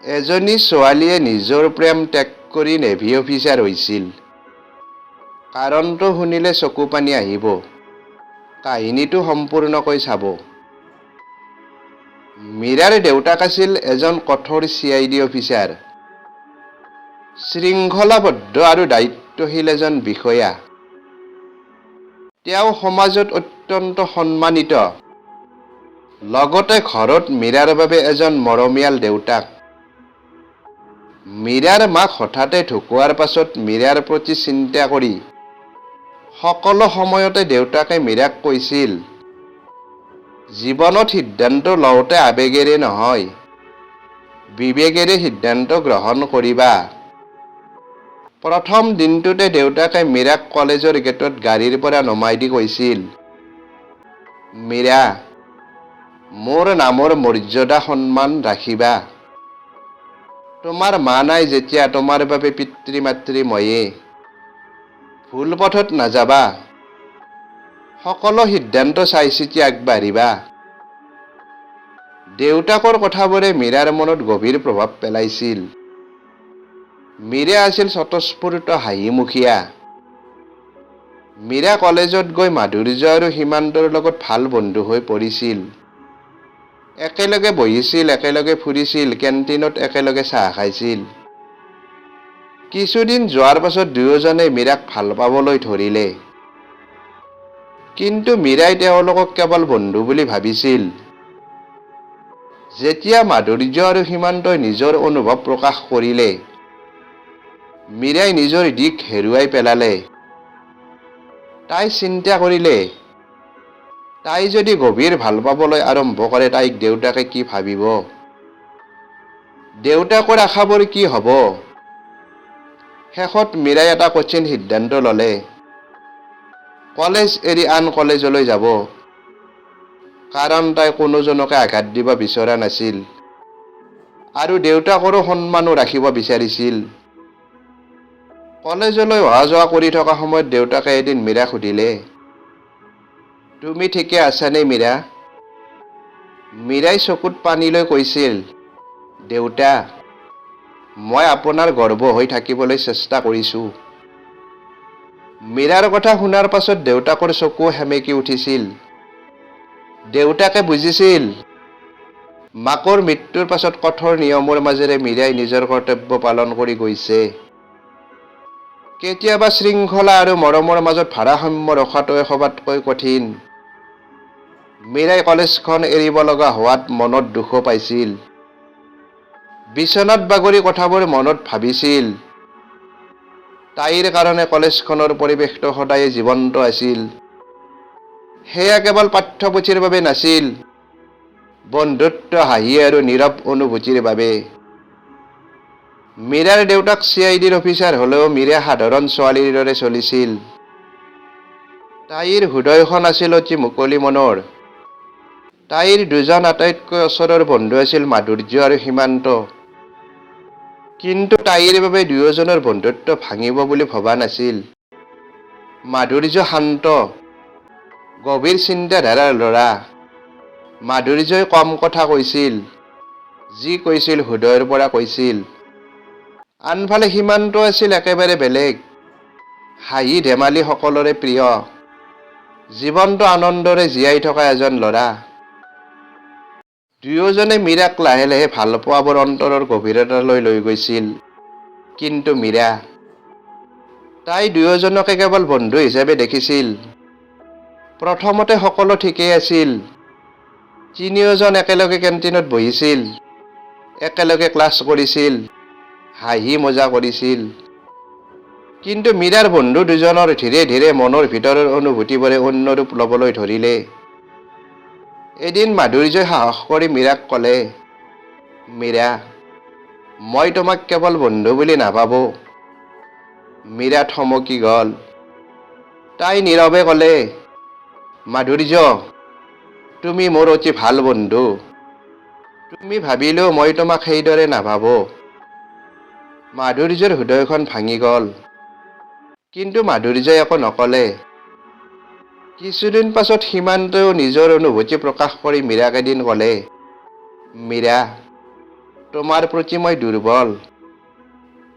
এজনী ছোৱালীয়ে নিজৰ প্ৰেম ত্যাগ কৰি নেভি অফিচাৰ হৈছিল। কাৰণটো শুনিলে চকুপানী আহিব। কাহিনীটো সম্পূৰ্ণকৈ চাব। মীৰাৰ দেউতাক আছিল এজন কঠোৰ চিআইডি অফিচাৰ। শৃংখলাবদ্ধ আৰু দায়িত্বশীল এজন বিষয়া। তেওঁ সমাজত অত্যন্ত সন্মানিত। লগতে ঘৰত মীৰাৰ বাবে এজন মৰমীয়াল দেউতাক। মীৰাৰ মাক হঠাতে ঢুকুৱাৰ পাছত মীৰাৰ প্ৰতি চিন্তা কৰি সকলো সময়তে দেউতাকে মীৰাক কৈছিল, জীৱনত সিদ্ধান্ত লওঁতে আৱেগেৰে নহয়, বিবেকেৰে সিদ্ধান্ত গ্ৰহণ কৰিবা। প্ৰথম দিনটোতে দেউতাকে মীৰাক কলেজৰ গেটত গাড়ীৰ পৰা নমাই দি কৈছিল, "মীৰা, মোৰ নামৰ মৰ্যাদা সন্মান ৰাখিবা। তোমাৰ মা নাই যেতিয়া তোমাৰ বাবে পিতৃ মাতৃ ময়ে। ভুল পথত নাযাবা। সকলো সিদ্ধান্ত চাই চিতি আগবাঢ়িবা।" দেউতাকৰ কথাবোৰে মীৰাৰ মনত গভীৰ প্ৰভাৱ পেলাইছিল। মীৰা আছিল স্বতঃস্ফূৰ্ত, হাঁহিমুখীয়া। মীৰা কলেজত গৈ মাধুৰ্য আৰু সীমান্তৰ লগত ভাল বন্ধু হৈ পৰিছিল। একেলগে বহিছিল, একেলগে ফুৰিছিল, কেণ্টিনত একেলগে চাহ খাইছিল। কিছুদিন যোৱাৰ পাছত দুয়োজনে মীৰাক ভাল পাবলৈ ধৰিলে। কিন্তু মীৰাই তেওঁলোকক কেৱল বন্ধু বুলি ভাবিছিল। যেতিয়া মাধুৰ্য আৰু সীমান্তই নিজৰ অনুভৱ প্ৰকাশ কৰিলে, মীৰাই নিজৰ দিশ হেৰুৱাই পেলালে। তাই চিন্তা কৰিলে, তাই যদি গভীৰ ভাল পাবলৈ আৰম্ভ কৰে, তাইক দেউতাকে কি ভাবিব? দেউতাকৰ আশাবোৰ কি হ'ব? শেষত মীৰাই এটা কঠিন সিদ্ধান্ত ল'লে। কলেজ এৰি আন কলেজলৈ যাব। কাৰণ তাই কোনোজনকে আঘাত দিব বিচৰা নাছিল আৰু দেউতাকৰো সন্মানো ৰাখিব বিচাৰিছিল। কলেজলৈ অহা যোৱা কৰি থকা সময়ত দেউতাকে এদিন মীৰাক সুধিলে, "তুমি ঠিকে আছানে মীৰা?" মীৰাই চকুত পানী লৈ কৈছিল, "দেউতা, মই আপোনাৰ গৰ্ব হৈ থাকিবলৈ চেষ্টা কৰিছোঁ।" মীৰাৰ কথা শুনাৰ পাছত দেউতাকৰ চকু সেমেকি উঠিছিল। দেউতাকে বুজিছিল, মাকৰ মৃত্যুৰ পাছত কঠোৰ নিয়মৰ মাজেৰে মীৰাই নিজৰ কৰ্তব্য পালন কৰি গৈছে। কেতিয়াবা শৃংখলা আৰু মৰমৰ মাজত ভাৰসাম্য ৰখাটোৱে সবাতোকৈ কঠিন। মীৰাই কলেজখন এৰিব লগা হোৱাত মনত দুখো পাইছিল। বিচনাত বাগৰি কথাবোৰ মনত ভাবিছিল। তাইৰ কাৰণে কলেজখনৰ পৰিৱেশটো সদায়ে জীৱন্ত আছিল। সেয়া কেৱল পাঠ্যপুথিৰ বাবে নাছিল, বন্ধুত্ব, হাঁহি আৰু নীৰৱ অনুভূতিৰ বাবে। মীৰাৰ দেউতাক চিআইডিৰ অফিচাৰ হ'লেও মীৰা সাধাৰণ ছোৱালীৰ দৰে চলিছিল। তাইৰ হৃদয়খন আছিল অতি মুকলি মনৰ। তাইৰ দুজন আটাইতকৈ ওচৰৰ বন্ধু আছিল মাধুৰ্য আৰু সীমান্ত। কিন্তু তাইৰ বাবে দুয়োজনৰ বন্ধুত্ব ভাঙিব বুলি ভবা নাছিল। মাধুৰ্য শান্ত, গভীৰ চিন্তাধাৰাৰ ল'ৰা। মাধুৰ্যই কম কথা কৈছিল, যি কৈছিল হৃদয়ৰ পৰা কৈছিল। আনফালে সীমান্ত আছিল একেবাৰে বেলেগ। হাঁহি ধেমালি সকলোৰে প্ৰিয়, জীৱনটো আনন্দৰে জীয়াই থকা এজন ল'ৰা। দুয়োজনে মীৰাক লাহে লাহে ভালপোৱাবোৰ অন্তৰৰ গভীৰতালৈ লৈ গৈছিল। কিন্তু মীৰা, তাই দুয়োজনকে কেৱল বন্ধু হিচাপে দেখিছিল। প্ৰথমতে সকলো ঠিকেই আছিল। তিনিওজন একেলগে কেণ্টিনত বহিছিল, একেলগে ক্লাছ কৰিছিল, হাঁহি মজা কৰিছিল। কিন্তু মীৰাৰ বন্ধু দুজনৰ ধীৰে ধীৰে মনৰ ভিতৰৰ অনুভূতিবোৰে অন্য ৰূপ ল'বলৈ ধৰিলে। এদিন মাধুৰ্যই সাহস কৰি মীৰাক ক'লে, "মীৰা, মই তোমাক কেৱল বন্ধু বুলি নাভাবোঁ।" মীৰা থমকি গ'ল। তাই নীৰৱে ক'লে, "মাধুৰ্য, তুমি মোৰ অতি ভাল বন্ধু। তুমি ভাবিলেও মই তোমাক সেইদৰে নাভাবোঁ।" মাধুৰ্যৰ হৃদয়খন ভাঙি গ'ল। কিন্তু মাধুৰ্যই একো নক'লে। কিছুদিন পাছত সীমান্তইও নিজৰ অনুভূতি প্ৰকাশ কৰি মীৰাক এদিন ক'লে, "মীৰা, তোমাৰ প্ৰতি মই দুৰ্বল।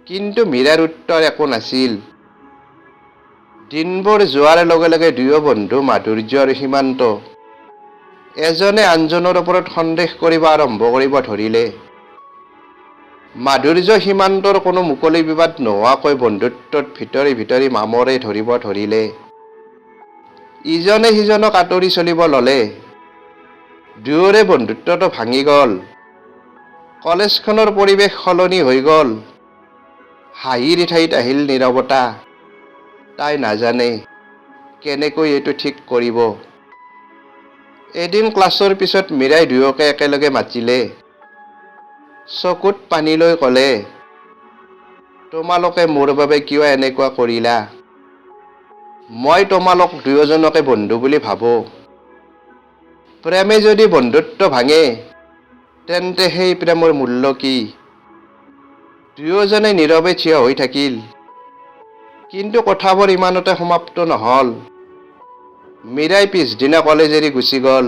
কিন্তু মীৰাৰ উত্তৰ একো নাছিল। দিনবোৰ যোৱাৰ লগে লগে দুয়ো বন্ধু মাধুৰ্য আৰু সীমান্ত এজনে আনজনৰ ওপৰত সন্দেহ কৰিব আৰম্ভ কৰিব ধৰিলে। মাধুৰ্য সীমান্তৰ কোনো মুকলি বিবাদ নোহোৱাকৈ বন্ধুত্বত ভিতৰি ভিতৰি মামৰে ধৰিব ধৰিলে। ইজনে সিজনক আঁতৰি চলিব ল'লে। দুয়োৰে বন্ধুত্বটো ভাঙি গ'ল। কলেজখনৰ পৰিৱেশ সলনি হৈ গ'ল। হাঁহিৰ ঠাইত আহিল নীৰৱতা। তাই নাজানে কেনেকৈ এইটো ঠিক কৰিব। এদিন ক্লাছৰ পিছত মীৰাই দুয়োকে একেলগে মাতিলে। চকুত পানী লৈ ক'লে, তোমালোকে মোৰ বাবে কিয় এনেকুৱা কৰিলা? মই তোমালোক দুয়োজনকে বন্ধু বুলি ভাবোঁ। প্ৰেমে যদি বন্ধুত্ব ভাঙে, তেন্তে সেই প্ৰেমৰ মূল্য কি? দুয়োজনে নীৰৱে থিয় হৈ থাকিল। কিন্তু কথাবোৰ ইমানতে সমাপ্ত নহ'ল। মীৰাই পিছদিনা কলেজ এৰি গুচি গ'ল।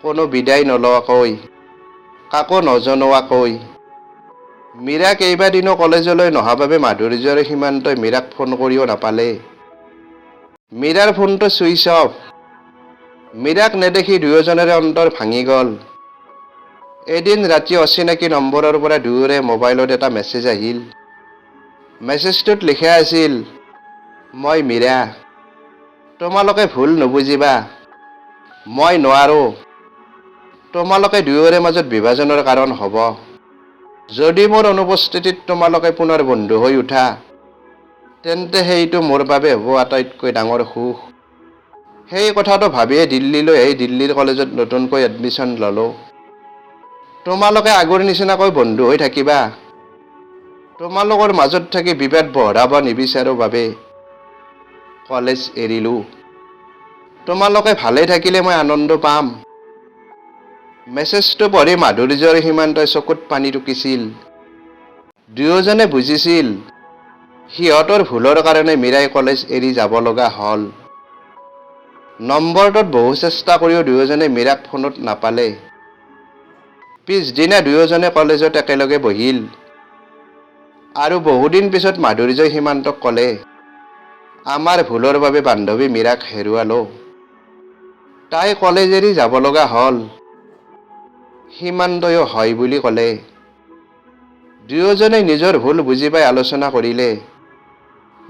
কোনো বিদায় নোলোৱাকৈ, কাকো নজনোৱাকৈ। মীৰা কেইবাদিনো কলেজলৈ নহা বাবে মাধুৰ্য আৰু সীমান্তই মীৰাক ফোন কৰিও নাপালে। মীৰাৰ ফোনটো ছুইচ অফ। মীৰাক নেদেখি দুয়োজনৰে অন্তৰ ভাঙি গ'ল। এদিন ৰাতি অচিনাকি নম্বৰৰ পৰা দুয়োৰে মোবাইলত এটা মেছেজ আহিল। মেছেজটোত লিখা আছিল, মই মীৰা। তোমালোকে ভুল নুবুজিবা। মই নোৱাৰোঁ তোমালোকে দুয়োৰে মাজত বিভাজনৰ কাৰণ হ'ব। যদি মোৰ অনুপস্থিতিত তোমালোকে পুনৰ বন্ধু হৈ উঠা, তেন্তে সেইটো মোৰ বাবে হ'ব আটাইতকৈ ডাঙৰ সুখ। সেই কথাটো ভাবিয়ে দিল্লীলৈ আহি দিল্লীৰ কলেজত নতুনকৈ এডমিশ্যন ল'লোঁ। তোমালোকে আগৰ নিচিনাকৈ বন্ধু হৈ থাকিবা। তোমালোকৰ মাজত থাকি বিবাদ বঢ়াব নিবিচাৰোঁ বাবে কলেজ এৰিলোঁ। তোমালোকে ভালে থাকিলে মই আনন্দ পাম। মেছেজটো পঢ়ি মাধুৰ্য আৰু সীমান্তই চকুত পানী টুকিছিল। দুয়োজনে বুজিছিল, সিহঁতৰ ভুলৰ কাৰণে মীৰাই কলেজ এৰি যাব লগা হ'ল। নম্বৰটোত বহু চেষ্টা কৰিও দুয়োজনে মীৰাক ফোনত নাপালে। পিছদিনা দুয়োজনে কলেজত একেলগে বহিল। আৰু বহুদিন পিছত মাধুৰ্যই সীমান্তক ক'লে, আমাৰ ভুলৰ বাবে বান্ধৱী মীৰাক হেৰুৱালোঁ। তাই কলেজ এৰি যাব লগা হ'ল। সীমান্তয়ো হয় বুলি ক'লে। দুয়োজনে নিজৰ ভুল বুজি পাই আলোচনা কৰিলে,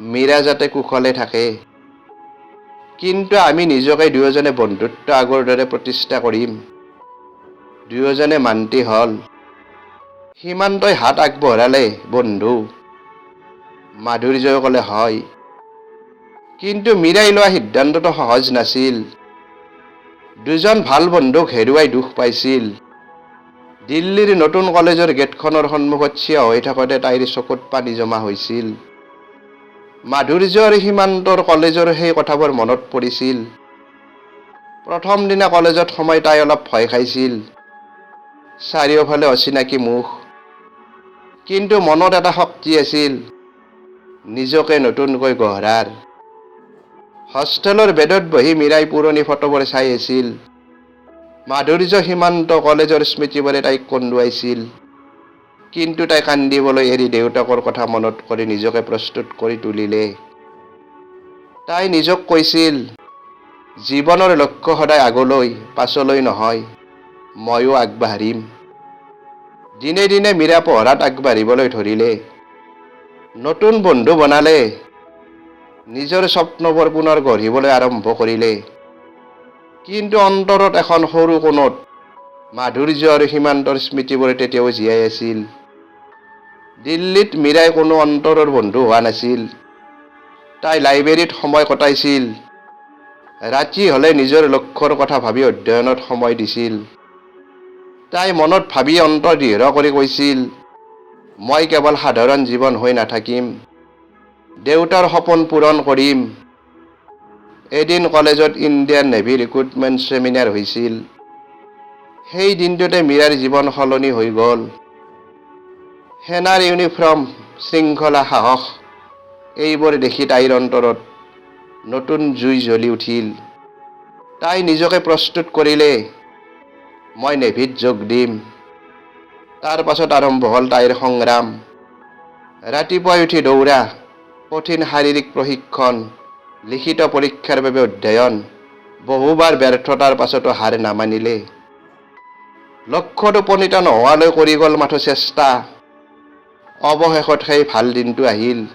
মীৰা যাতে কুশলে থাকে। কিন্তু আমি নিজকে দুয়োজনে বন্ধুত্ব আগৰ দৰে প্ৰতিষ্ঠা কৰিম। দুয়োজনে মান্তি হ'ল। সীমান্তই হাত আগবঢ়ালে, বন্ধু। মাধুৰ্যই ক'লে, হয়। কিন্তু মীৰাই লোৱা সিদ্ধান্তটো সহজ নাছিল। দুজন ভাল বন্ধুক হেৰুৱাই দুখ পাইছিল। দিল্লীৰ নতুন কলেজৰ গেটখনৰ সন্মুখত থিয় হৈ থাকোঁতে তাইৰ চকুত পানী জমা হৈছিল। মাধুৰ্য আৰু সীমান্তৰ কলেজৰ সেই কথাবোৰ মনত পৰিছিল। প্ৰথম দিনা কলেজত সোমাই তাই অলপ ভয় খাইছিল। চাৰিওফালে অচিনাকি মুখ। কিন্তু মনত এটা শক্তি আছিল, নিজকে নতুনকৈ গঢ়াৰ। হোষ্টেলৰ বেডত বহি মীৰাই পুৰণি ফটোবোৰ চাই আছিল। মাধুৰ্য, সীমান্ত, কলেজৰ স্মৃতিবোৰে তাইক কন্দুৱাইছিল। কিন্তু তাই কান্দিবলৈ এৰি দেউতাকৰ কথা মনত কৰি নিজকে প্ৰস্তুত কৰি তুলিলে। তাই নিজক কৈছিল, জীৱনৰ লক্ষ্য সদায় আগলৈ, পাছলৈ নহয়। ময়ো আগবাঢ়িম। দিনে দিনে মীৰা পঢ়াত আগবাঢ়িবলৈ ধৰিলে। নতুন বন্ধু বনালে। নিজৰ স্বপ্নবোৰ পুনৰ গঢ়িবলৈ আৰম্ভ কৰিলে। কিন্তু অন্তৰত এখন সৰু কোণত মাধুৰ্য আৰু সীমান্তৰ স্মৃতিবোৰ তেতিয়াও জীয়াই আছিল। দিল্লীত মীৰাই কোনো অন্তৰৰ বন্ধু হোৱা নাছিল। তাই লাইব্ৰেৰীত সময় কটাইছিল। ৰাতি হ'লে নিজৰ লক্ষ্যৰ কথা ভাবি অধ্যয়নত সময় দিছিল। তাই মনত ভাবি অন্তৰ দৃঢ় কৰি কৈছিল, মই কেৱল সাধাৰণ জীৱন হৈ নাথাকিম। দেউতাৰ সপোন পূৰণ কৰিম। এদিন কলেজত ইণ্ডিয়ান নেভি ৰিক্ৰুটমেণ্ট ছেমিনাৰ হৈছিল। সেই দিনটোতে মীৰাৰ জীৱন সলনি হৈ গ'ল। সেনাৰ ইউনিফৰ্ম, শৃংখলা, সাহস এইবোৰ দেখি তাইৰ অন্তৰত নতুন জুই জ্বলি উঠিল। তাই নিজকে প্ৰস্তুত কৰিলে, মই নেভিত যোগ দিম। তাৰ পাছত আৰম্ভ হ'ল তাইৰ সংগ্ৰাম। ৰাতিপুৱাই উঠি দৌৰা, কঠিন শাৰীৰিক প্ৰশিক্ষণ, লিখিত পৰীক্ষাৰ বাবে অধ্যয়ন, বহুবাৰ ব্যৰ্থতাৰ পাছতো হাৰ নামানিলে। লক্ষ্যত উপনীত নোহোৱালৈ কৰি গ'ল মাথো চেষ্টা। অৱশেষত সেই ভাল দিনটো আহিল।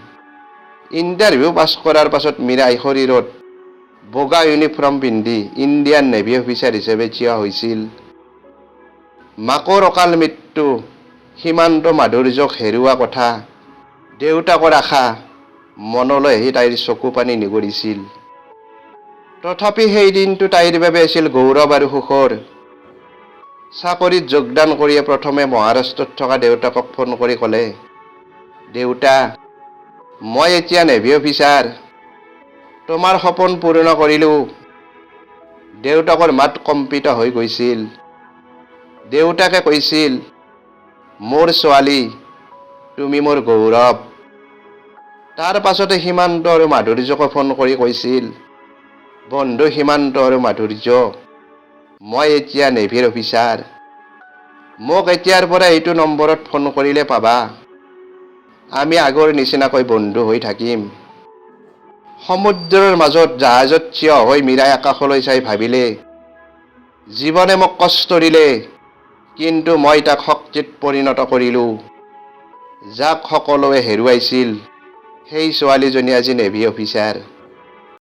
ইণ্টাৰভিউ পাছ কৰাৰ পাছত মীৰাই শৰীৰত বগা ইউনিফৰ্ম পিন্ধি ইণ্ডিয়ান নেভি অফিচাৰ হিচাপে থিয় হৈছিল। মাকৰ অকাল মৃত্যু, সীমান্ত মাধুৰ্যক হেৰুওৱা কথা, দেউতাকৰ আশা মনলৈ আহি তাইৰ চকু পানী নিগৰিছিল। তথাপি সেই দিনটো তাইৰ বাবে আছিল গৌৰৱ আৰু সুখৰ। চাকৰিত যোগদান কৰিয়ে প্ৰথমে মহাৰাষ্ট্ৰত থকা দেউতাকক ফোন কৰি ক'লে, "দেউতা, মই এতিয়া নেভি অফিচাৰ। তোমাৰ সপোন পূৰ্ণ কৰিলোঁ।" দেউতাকৰ মাত কম্পিত হৈ গৈছিল। দেউতাকে কৈছিল, "মোৰ ছোৱালী, তুমি মোৰ গৌৰৱ।" তাৰ পাছতে সীমান্ত আৰু মাধুৰ্যকো ফোন কৰি কৈছিল, "বন্ধু সীমান্ত আৰু মাধুৰ্য, মই এতিয়া নেভিৰ অফিচাৰ। মোক এতিয়াৰ পৰা এইটো নম্বৰত ফোন কৰিলে পাবা। আমি আগৰ নিচিনাকৈ বন্ধু হৈ থাকিম।" সমুদ্ৰৰ মাজত জাহাজত থিয় হৈ মীৰাই আকাশলৈ চাই ভাবিলে, জীৱনে মোক কষ্ট দিলে, কিন্তু মই তাক শক্তিত পৰিণত কৰিলোঁ। যাক সকলোৱে হেৰুৱাইছিল, সেই ছোৱালীজনী আজি নেভি অফিচাৰ।